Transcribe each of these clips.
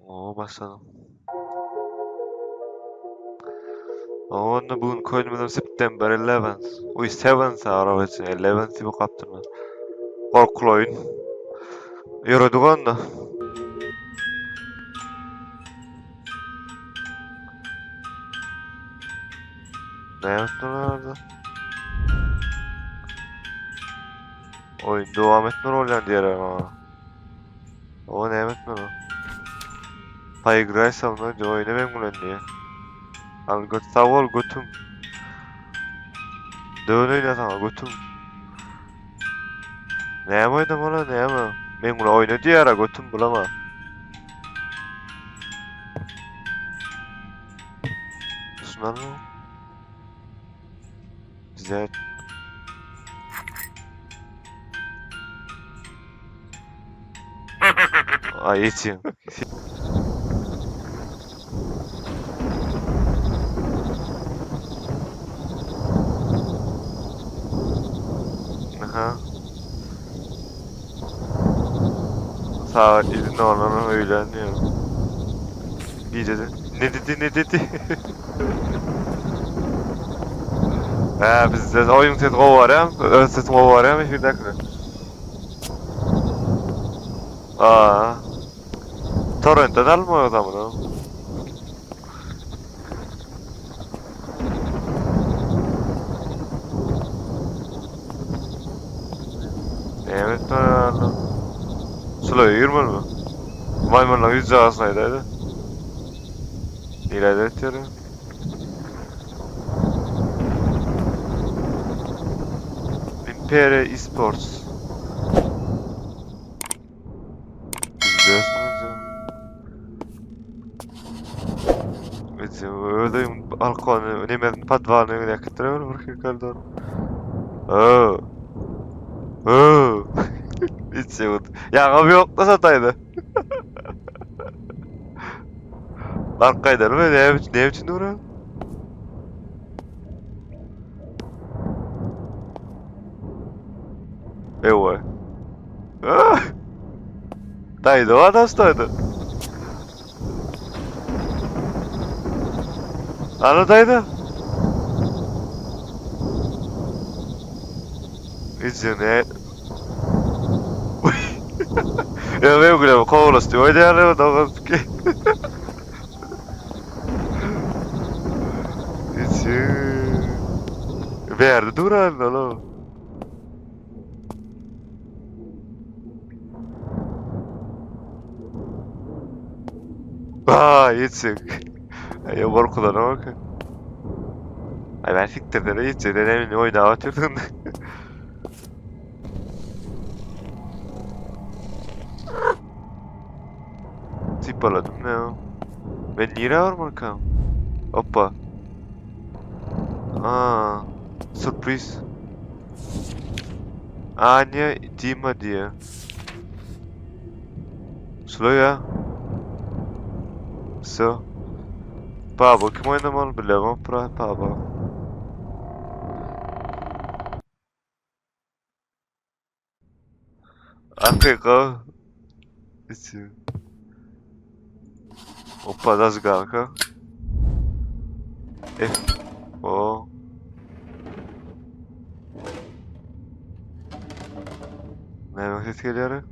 Oo başladım. Onda bugün koyunumuzun September 11th. Uy 7th araba için 11th bu kaptırma. Korkulu oyun. Ýöredik onda. Ne yaptılar Oyun devam etmeli bolýan diýerler maňa. O näme etmeli? Поиграй со мной diýip oýna meň bilen diýýär. Al göt sag bol götüm. Döwün oýna saňa götüm. Näme oýnamaly näme? Meň bilen oýna diýýär götüm bulama. Şundan mı? Güzel. Ay içim. Aha. Saat 7'de olanı öğlen diyor. Gecede. Ne dedi ne dedi? Ha bizde oyun ses gowarýam, öz sesim gowarýam efirdäkine. Aa. Torrentden alma o zaman o. Evet lan. Şula girmeli mi? Maymunlaň ýüz jagasyny aýdaýdy. Nirede ötýär? Imperial Esports. Özüm balkony, nemesini, podwalyny öňüne äkitdirewer bir koridor. Oo. Oo. Hiç yok. Ýaňam ýok da sataýdy. Baryp gaýdalymy? Näme üçin, näme üçin duran? Ewa. Ah! Daýdy o adam daýdy. Ana daýdy. Üzüne. Ya men gülem kowlaşdy. Oýnaýarlar dogan ki. Içi. Berdi duran oğlum. Aa içi. Ay korkulara bak. Ay ben siktirdim içi. Denemin oynağı oturdum. Sypaladım ne o? Ben nirä barmarkam? Hoppa. Aa, sürpriz. Anya Dima diýýär. Şula ýa. Всё. Baba kim oýnamaly bilemok brat baba. Hakyka. Içi. Hoppa zazgalka. F. O. Näme ses gelýär?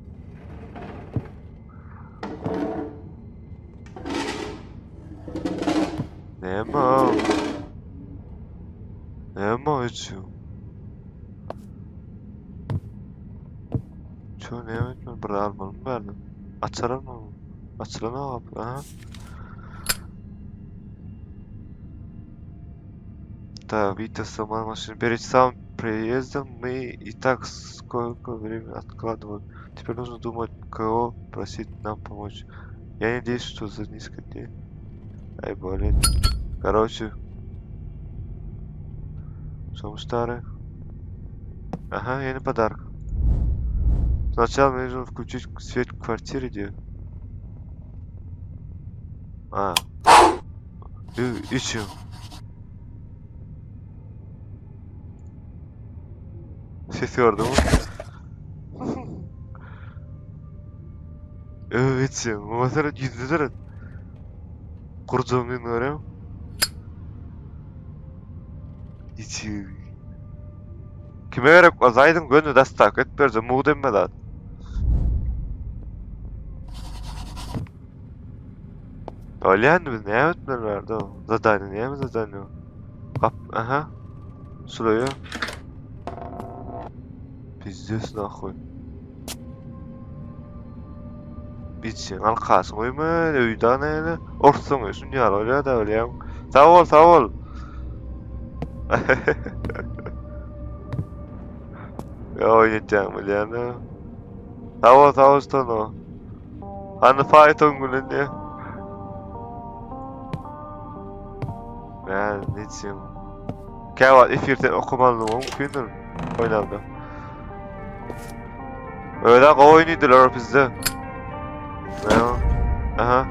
Näme? Näme içi? Şu näme etmeli? Bir almalymy bärden? Açalar mı? Açylan gapy. Aha. Так, Вита сама машина. Перед самым приездом мы и так сколько времени откладываем. Теперь нужно думать, кого просить нам помочь. Я надеюсь, что за несколько дней. Ай, блин. Короче. Что старый? Ага, я на подарок. Сначала мне нужно включить свет в квартире, где... А. И, и чё? Ses gördün mü? Evet, mesela yüzde seret. Gurjagyň ýüzüni görýäňmi? Içi. Kime gerek bolsa aýdyň göni dastavka edip berjek mugt hemme zat. Bolýa indi biz näme etmeli bärde? Zadaniýe näme zadaniýe? Gap aha. Şuraya. Pizdes nahuý. Içiň alkasyň öýme, öýde näme? Orsaň şun ýaly bolýar da bilýäň. Sag bol, sag bol. Ýa oýun etýäň bilýän. Sag bol, sag bol Stano. Hany fayton bilen diýe. Mä, ne diýsem. Käwagt efirde okamalygyň mümkindir. Oýnamda. Öyle gowy oýnaýdylar bizde. Aha.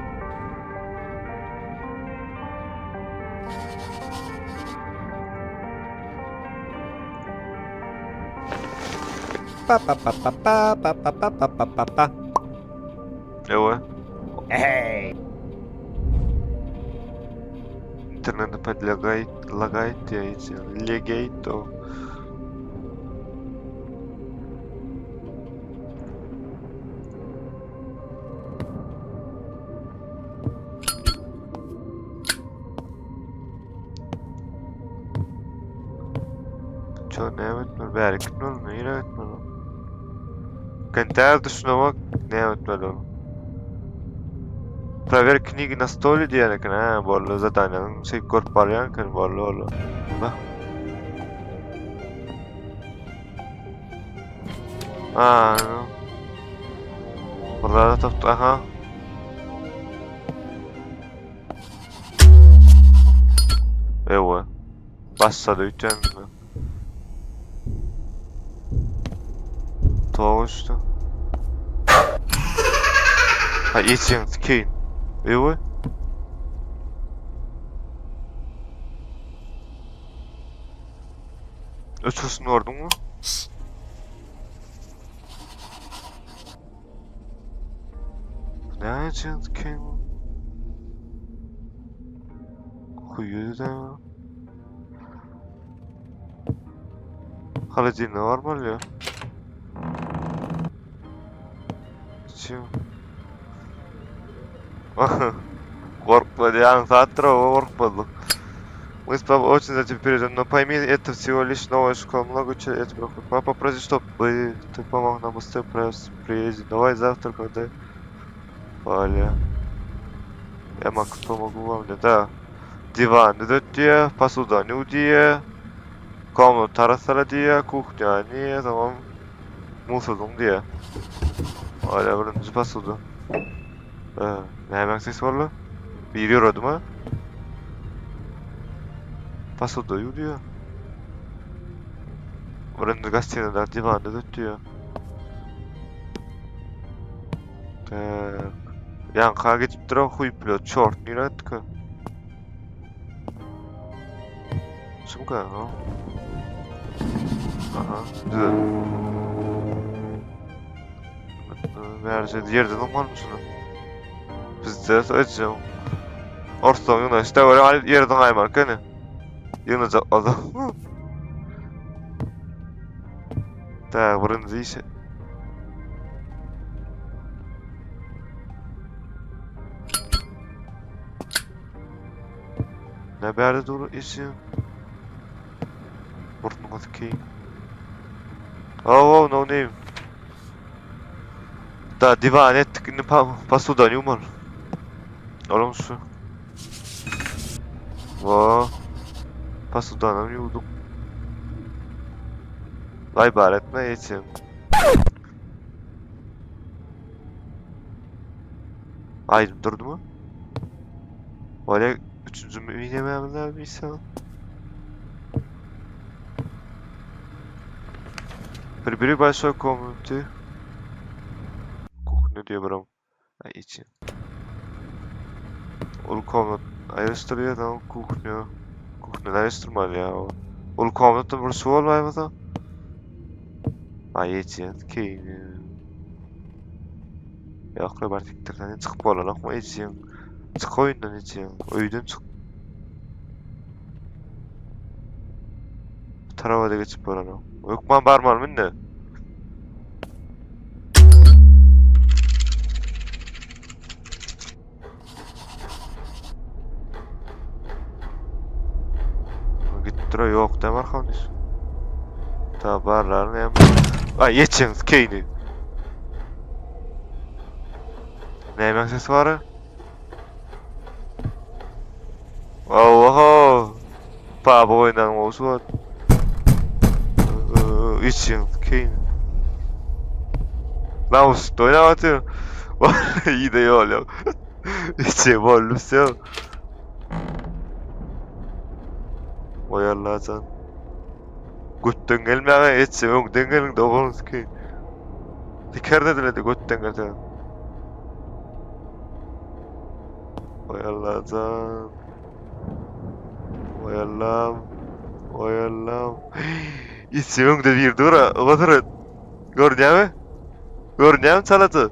Pa pa pa pa pa pa pa pa pa pa pa pa. Ewa. Hey. Internet podлагает, лагает, я легает, то. Ço näme etmeli? Bäri gitmeli, nirä gitmeli? Kentär düşünemok, näme etmeli ol? Prover knigi na stole diýen eken, ha, boldy, zadaniýanyň şey görüp barýan eken, boldy, boldy. Bak. Ha, Burada da tapdy, aha. Ewa. Başlady öýtýän. Tok uçdy. Ha içiň sikeýin. Ewa. Öçürsün gördüňmi? Ne içiň sikeýin? Huýy da. Холодильник barmaly ya. Içiň. Gorkma diýen zatdyr o gorkmadyk. Мы с папой очень за тебя переживаем, но пойми, это всего лишь новая школа, много чего это проходит. Папа просит, чтобы ты помог нам быстрее приедет. Давай завтра, когда... Валя. Я могу, помогу вам, да. Diwan düzet diýýär, posudany ýuw diýýär, komnata arassala diýýär, kuhnýany diýýär, soňam musordyň diýýär. Hala birinji posuda. Nämäň sesi boldy? Biri ýöredimi? Posuda ýuw diýýär. Birinji gostinada diwan düzet diýýär. Tak. Ýaňka gidipdir o huý blöd, çort nirä gitdika? Şumka, ha? Aha, düzel. Bärje ýerden olmalymy şunu? Bizde öýtjek. Ortadan ýygna, işte göre hal ýerden gaýmaly kene. Ýygnajak adam. Tak, birinji iş. Ne bärde dur işi? Burnuňa sikeýin. Oh, oh, no name. Da diwan etdik indi pa posuda ýuwmaly. Olam şu. Wo. Posudanam ýuwduk. Laý bar etme eçem. Aýdym durdumy? Olha, üçünji minememiz bir Прибери большой комнаты. Kuhnya diýe biram. Ay içi. Ol komnat aýryşdyrýar da kuhnya. Kuhnýany aýryşdyrmaly ýa. Ol komnatda bir su bolmaýmasa? Ay içi. Keýin. Ýok, bir sikdirden çykyp bolanokmy içi. Çyk oýundan içiň. Öýden çyk. Bu tarafa da geçip bolanok. Hökman barmalymy indi? Gitdire yok dem arkamda. Ta barlar ne? Ay geçin keyni. Näme ses var? Oho. Baba oýnan olsun. İçin keyni. Lan oýnamatýar. İyi de ýol ýok. İçi boldy всё. Oý Allajan. Götden gelmäge etsin, öňden geliň doganys ki. Diker dediler de götden gelse. Oý Allajan. Oý Allam. Oý Allam. İçi öňde bir dur, otur. Görünýärmi? Görünýärmi çalaja?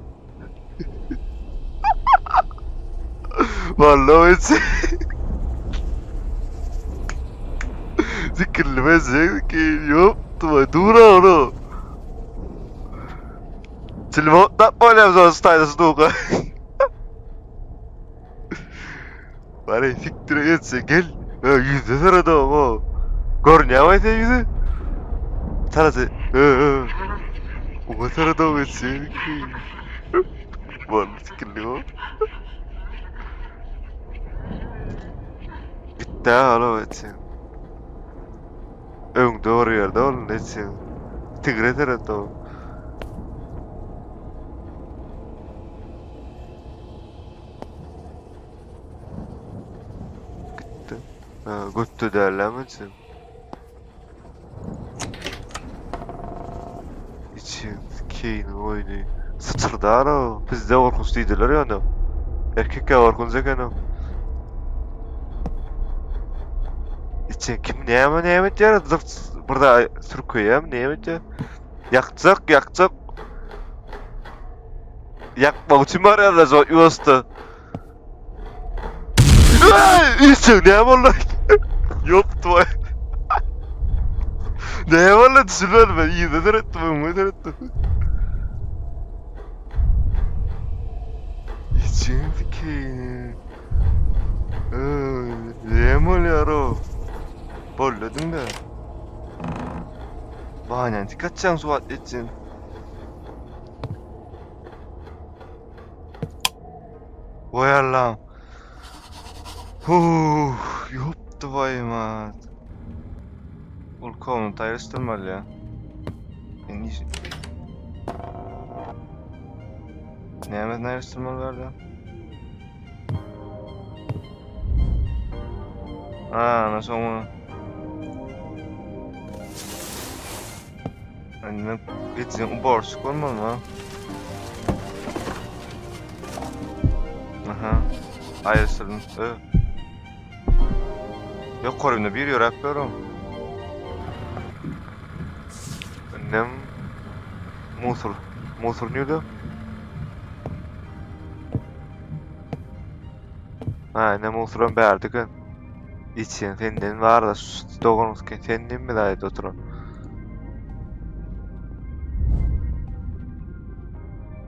Vallahi içi. Zikirlime ki yok dur onu. Çilimi otlatma zor stayda duga. Bari siktire geçse gel. Yüzde sırada o. Görünýär mi sen yüzü? Çalaja. O sırada o geçse. Vallahi sikirli o. Bitti ha alo etsin. Öňde orýarda ol etsin. Tigre seret o. Gitti. Ha, götde dällämi etsin. İçin Kane'in oýny. Sıçyrdar o. Bizde gorkunç diýdiler ýöne. Erkek gorkunç eken o. İçin kim näme näme etýär? Zırt burada sürköýäm näme etýär? Ýakjak, ýakjak. Ýakmak üçin barýarlar şo ýuwaşda. İçin näme boldy? Ýok tvoý. Näme boldy düşünmedim ben. Ýüze seretdim, öňüme seretdim. İçin dikeýini. Näme bolýar o? Boldy diňle. Banyan dikkat suat etsin. Voý Allah'ım. Huh, ýopdy waýmat. Ol komnat aýryşdyrmaly ya. Men iş... Nämesini aýryşdyrmaly barda? Ha, ana soňuna. Indi men etsin uborşik bolmaly ha. Aha. Aýryşdyrdım. Ö. Ýokarynda bir ýöräp ýörüm. Indem Musur. Musur nirde? Ha, indi Musuram bärde eken. Içen senden bar da dogan sen mi daýy oturan?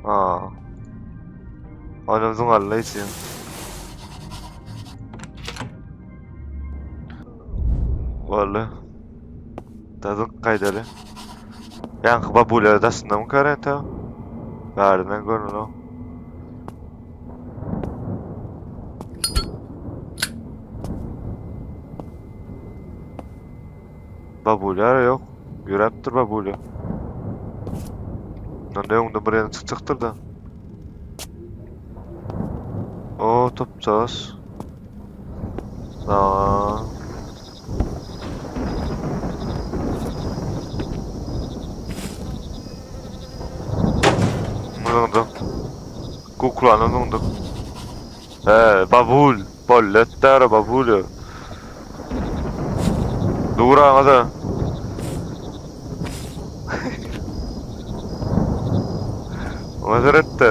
Aa. Onuň zıňally içen. Boldy. Dazyk gaýdaly. Ýaňky babulýa daşynda mı karenta? Bärinden görünenok. Babulýa ýok. Ýöräpdir babulýa. Onda öňde bir ýerden çykjakdyr da. O topçaş. Aa. Zyňdyk. Kuklany zyňdyk. He, babul. Bolletdär babul. Dur aňa-da. Oňa seret-de.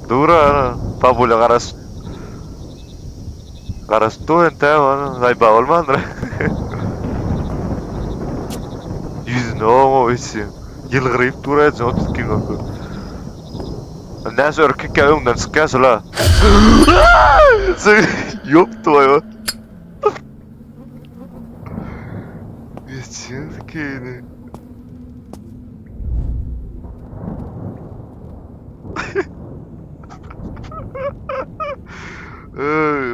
Dur ana. Babula garaş. Garaşyp dur entägem ony zaýba bolmandyr. Ýüzüne oňa öýtseň. Ýylgyryp dur eje 32 gökü. Näçe örkek ýa öňden çykýar şula. Ýok toýa. Geçiň keýni.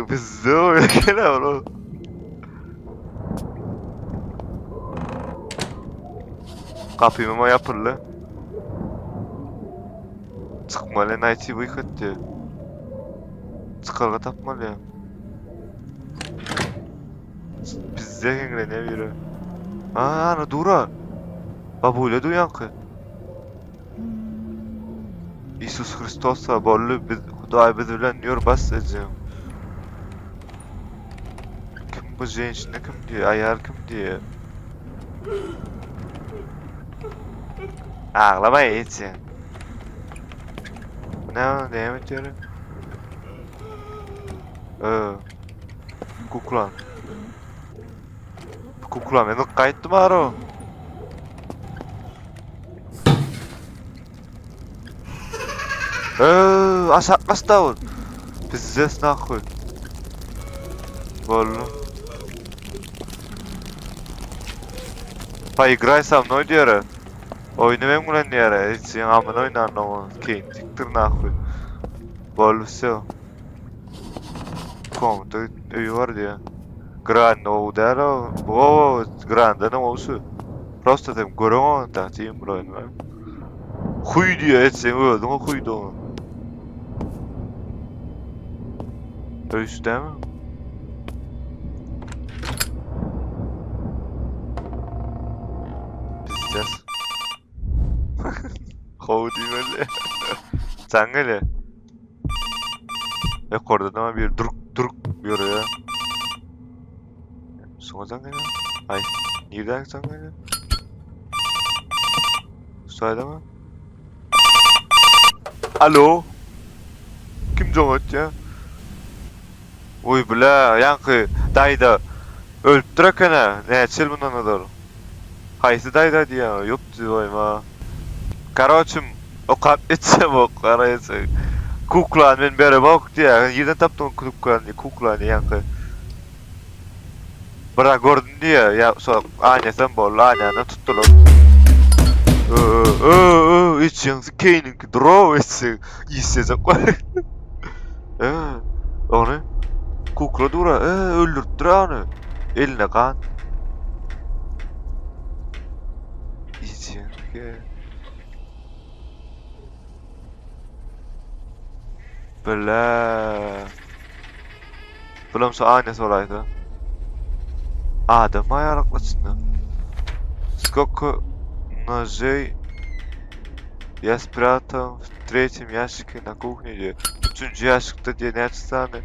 Bizde oýun gele bro. Gapym ýapyldy. Çykmaly, найти выход diýär. Çykalga tapmaly. Bizde heňlenýär biri. Aa, ana dura. Babule duýanky. Isus Hristosa boldy biz Hudaý biz bilen ýör bas ejem. Kim bu ženşina kim diýe, aýal kim diýe. Aglama eje. Ne näme diýer? Ee, kukla. Kukla meni gaýtdy baro. Eee, aşak kaçtı ol. Pizzes nahuy. Boldy. Поиграй со мной diýere. Oýny men bilen diýere. Hiç sen amyny oýnan oňa. Keyin siktir nahuy. Boldy всё. Komda öýi bar diýe. Grand o däl o. O Grand'dan gowusy. Prosta sen göreň ony da diýim bir oýny. Huy diýe etseň özüňe huy da. Öýsü dämi? Pizdes. How diýmeli. Sen gele. Ýokarda da bir durk durk ýörýär. Şoňa jaň gelýär. Aý, nirden jaň gelýär? Şu mı? Alo. Kim jaň etýär? Oý bile, ýaňky daýda ölüpdir eken-ä. Näçe ýyl mundan ozal. Haýsy daýda diýýän? Ýok diýoýma. Karoçim, okap etsem ok, garaýsa. Kuklany men beremok diýýär. Nirden tapdyň kuklany, kuklany ýaňky? Bira gördüm diýýär. Ýa şo Anýasam boldy, Anýany tutdular. Ö, ö, ö, içiň keýniňki drow etseň, işlejek bar. Ö, ony kukla dura, ö, öldüripdir ony. Eline gan. Içiň Bile. Bulam şu aynası olaydı. Adam aýalykly içinde. Сколько ножей я спрятал в третьем ящике на кухне diýýär. Üçünji ýaşikde diýýär näçe sany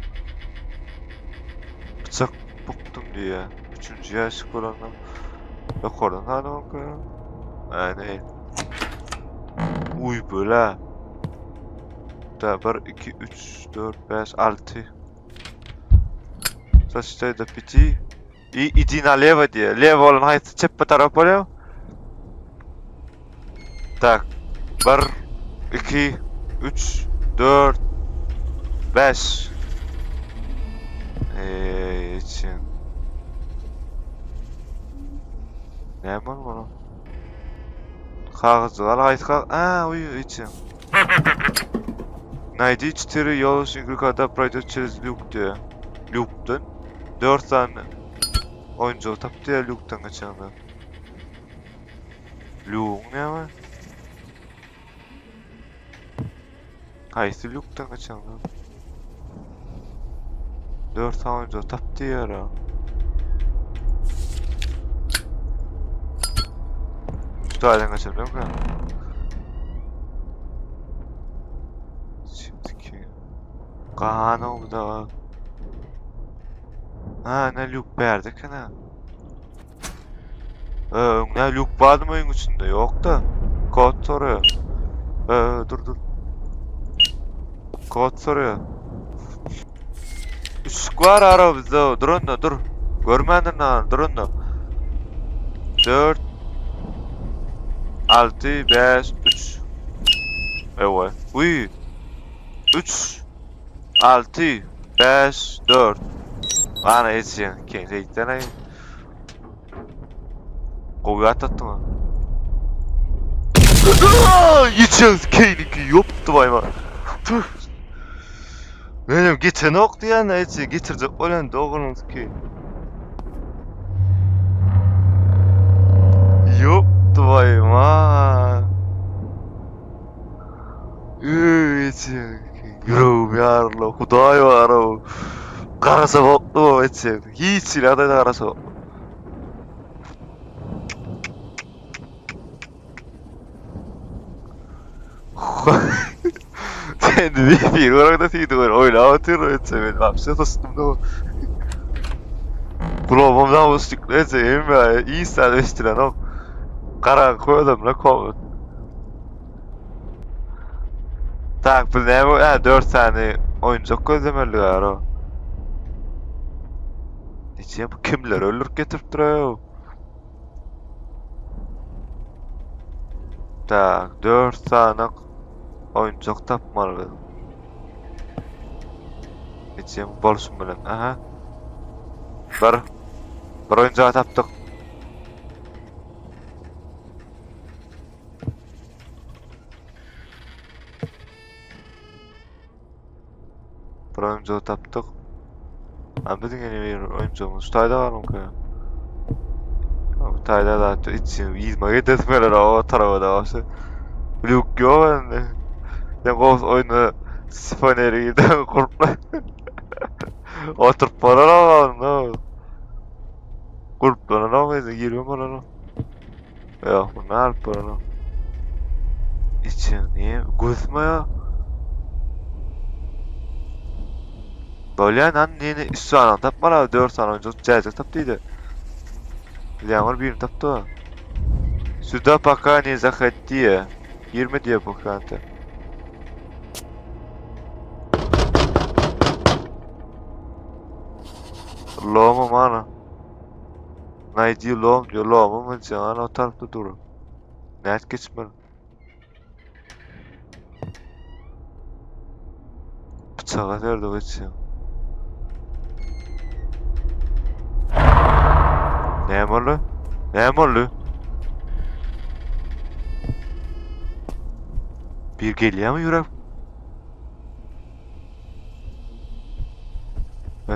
bıçak bukdum diýýär. Üçünji ýaşik bolanda ýokardan sany bolka. Ýani Uy böle. Da 1 2 3 4 5 6 Сосчитай до 5. И иди налево diýýär. Lewo bolan haýsy çepbe tarap bolýar? Tak. 1 2 3 4 5 Eee, için. Näme bolmaly? Kagyzjyk al haýsy kag... Aa, uý, için. Найди 4 елочные игры, когда пройдет через люк diýýär. Lükden 4 sany oýunjagy tap diýýär lükden geçende. Lügüň näme? Haýsy lükden geçende? 4 sany oýunjagy tap diýýär. Şu taýdan geçebilmkä? Şimdiki Gan oldu. Ha ne lük berdik ne? Ee, ne lük vardı mı oyun içinde? Yok da. Kod soruyor. Ee, dur dur. Kod soruyor. Üçlük bar ara bizde. Dur onda dur. Görmändirin ha, dur onda. 4 6 5 3 Ewa. Uy. 3 6 5 4 Ana etsin. Keň seýtden aý. Gowy atdatdyň ha. Geçen keýniki ýokdy baýma. Tüh. Menem geçenok diýen eçi getirjek bolýan dogruňky. Ýokdy baýma. Eçi ýüregim ýaryla Hudaý bar o. Garasa bokdy bu eçi. Hiç hili ýagdaýda garasa bokdy. Sen bir olarak da tüydü böyle oynama otur ötse ben vapşe dostum da Kulağımdan ustuklu ötse emmi iyi sen östüren o Karan koydum la kom Tak bu ne bu? Ha 4 tane oyuncak gözlemeli gar o. Niçin bu kimler öldürüp getirip duruyor? Tak, 4 sany oýunjak tapmaly biz. Içim bolşum bilen. Aha. Bir. Bir oýunjagy tapdyk. Bir oýunjagy tapdyk. Ha biziň ýene bir oýunjagymyz şu taýda barmyka? Bu taýda zat içi ýyzma gedesim geler o tarafa da başy. Lýuk ýok indi. Sen gowy oýna sifoneri giden gurpla. Oturyp bolar onda. Gurplananok indi girme bolanok. Ýok, bunu alyp bolanok. Içi niye gözme ya? Bolýan han neni 3 sany tapmaly, 4 sany oýunjak jäjek tap diýdi. Bilýän birini tapdy. Сюда пока не заходи. Girme diýe bu kante. Loma mana. Najdi lom diýär, lomam diýýär, ana o tarapda dur. Nädip geçmeli? Bıçaga serdi geçýär. Näme boldy? Näme boldy? Bir gelýärmi ýürek? Ee,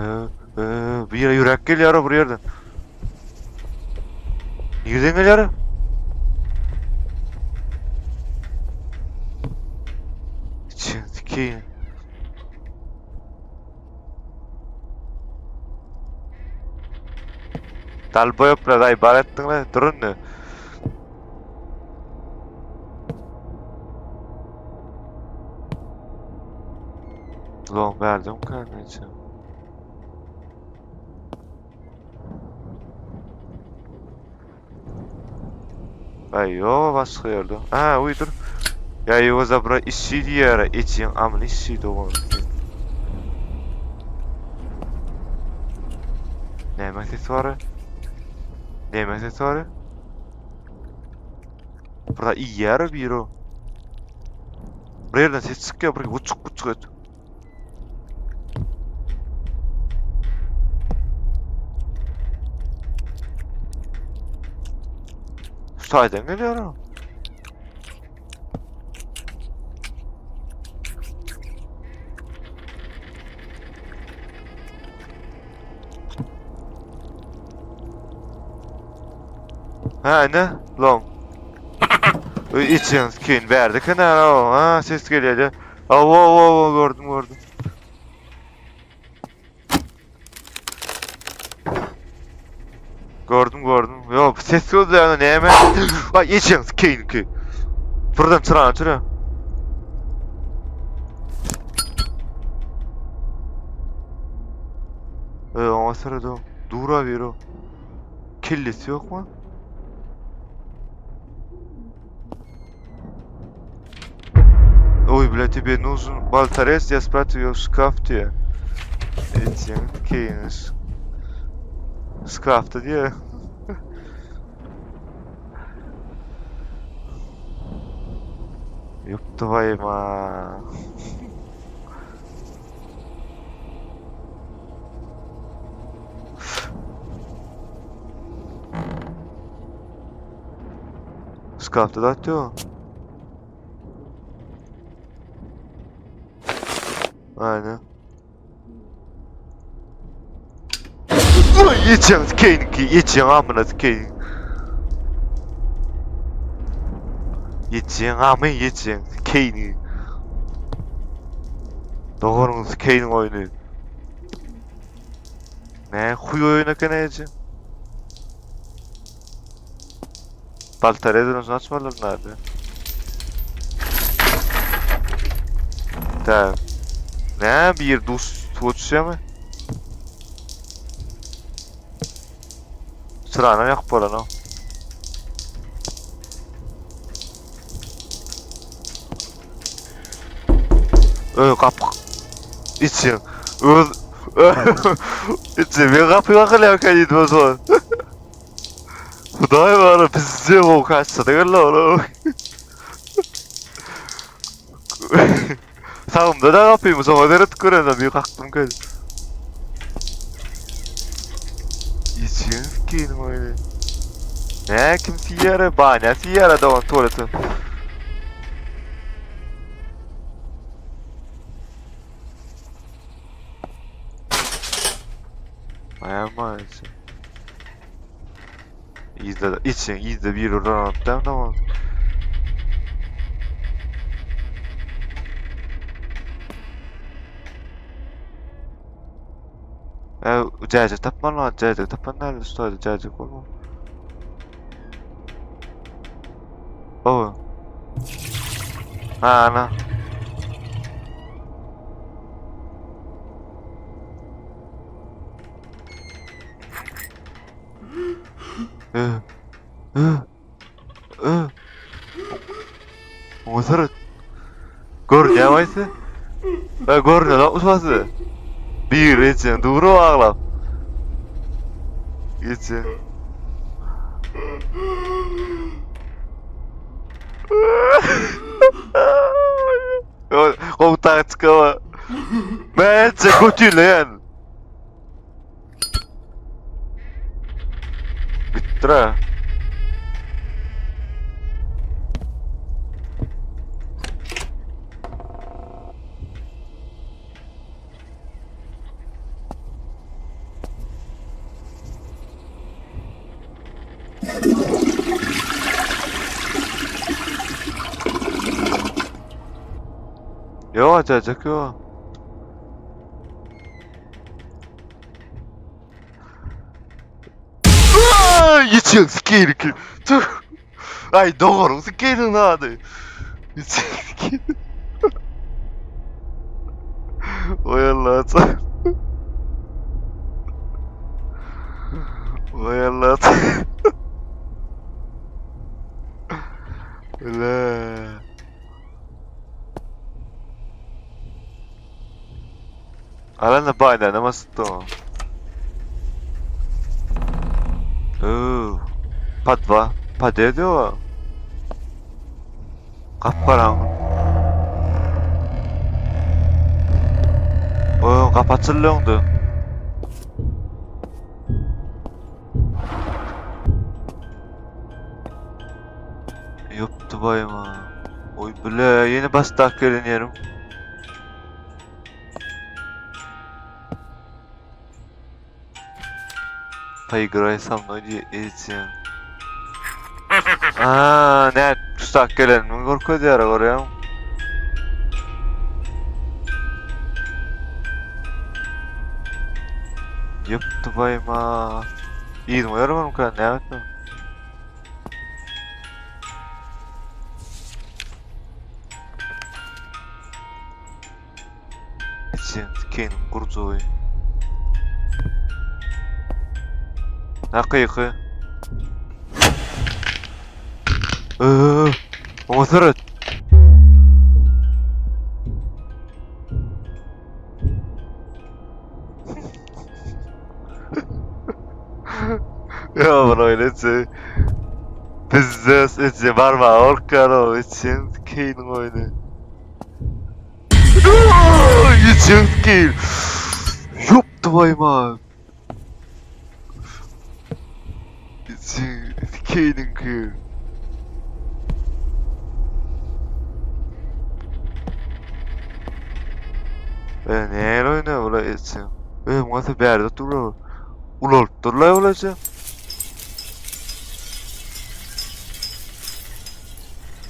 ee, bir ýere ýürek gelýär o bir ýerden. Nireden gelýär? Çekeyim. Dalboýoplar aý bar etdiňle durun. Ulan verdim kardeşim. Ay yo başga ýerde. Ha uydur. Ya его забрать ищи diýär. Içiň amyny ищи dogan. Näme ses bar? Näme ses bar? Burada iýýär biri. Bir ýerden ses çykýar, bir guçuk guçuk et. Şu taýdan gelýär o. Ha ne? Long. Içiň skin berdi kenara o. Ha ses gelýär. Awa awa awa gördüm gördüm. Gördüm gördüm. Yo ses geldi yani näme? Ay içiň skin ki. Buradan çyrany çyra. Ee, oňa sırada dura bir o. Kellesi yok mu? Ой, бля, тебе нужен болторез, я спрятал ее в шкафте. Etjeň keýiniş. Şkafda diýe. Ýok twaýma. Şkafda da atýo. Aynen. Ýetjeň sikeýinki, ýetjeň amyna sikeýin. Ýetjeň amy, ýetjeň sikeýini. Doganyň sikeýiniň oýny. Ne huý oýun eken eje. Balta rezonans açmalyr nerede? Tamam. Ne bir duş suwa düşýärmi? Çyrany ýakyp bolanok. Öý gapy içiň. Öz içi bir gapy kakylýar diýdim o Hudaý bara bizde o kaçsa da gel oğlum. Sağımda da kapıyım soňa seret görende bir kalktım köz. İçin sikeyim öyle. Ne kim siyara bana siyara da on tuvalete. Ayağım içi. Yzda içiň yzda bir uran atdam tamam. E, jäjek tapman lan, jäjek tapan nerede üstad, jäjek olma. Oh. Ha ana. Oňa seret. Görünýär waýsy. E, görünýär lan usasy. Bir ejeň duru aglap. Eje. Gowy taktika. Men eje götüleýän. Gitdir-ä. Ýok, açajak ýok. Geçiň sikeýin Ay doğru sikeyin ady. Oy Allah. Oy Allah. Öyle. Alana bayda namasto. Oo. Padwa. Padedo. Gapgaraňky. Oo, gapy açyldy öňde. Ýokdy baýma. Oý bile, ýene başdak gelen ýerim. Поиграй со мной diýýän. Aa, ne tutak gelenimi görkezýär görýäň. Ýypdy baýma. Yzyma ýörmemkä näme etmem? Sen kenim gurjagy. Hakyky. Ööö, oňa seret. Ýa bir oýun etjek. Pizdes etjek barmaga gorkýan o içiň Keýniň oýny. İçiň Keýn. Ýop twoyu mать. İçiň Keýniňki. E näle oýna bula etseň? E muňa bärde dur. Ulalyp durlaý bulaja.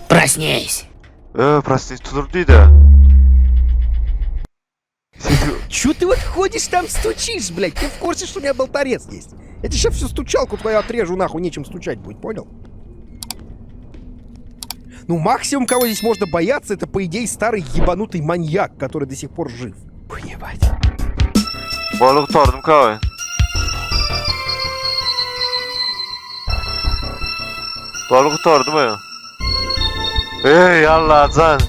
Проснись! E проснись tudur diýdi. Sesi Чё ты вот ходишь там стучишь, блядь? Ты в курсе, что у меня болторез есть? Я тебе сейчас всю стучалку твою отрежу, нахуй, нечем стучать будет, понял? Ну, максимум, кого здесь можно бояться, это, по идее, старый ебанутый маньяк, который до сих пор жив. Ой, ебать. Balyk gutardym kawy. Balyk gutardym aýa. Ey Allahcan.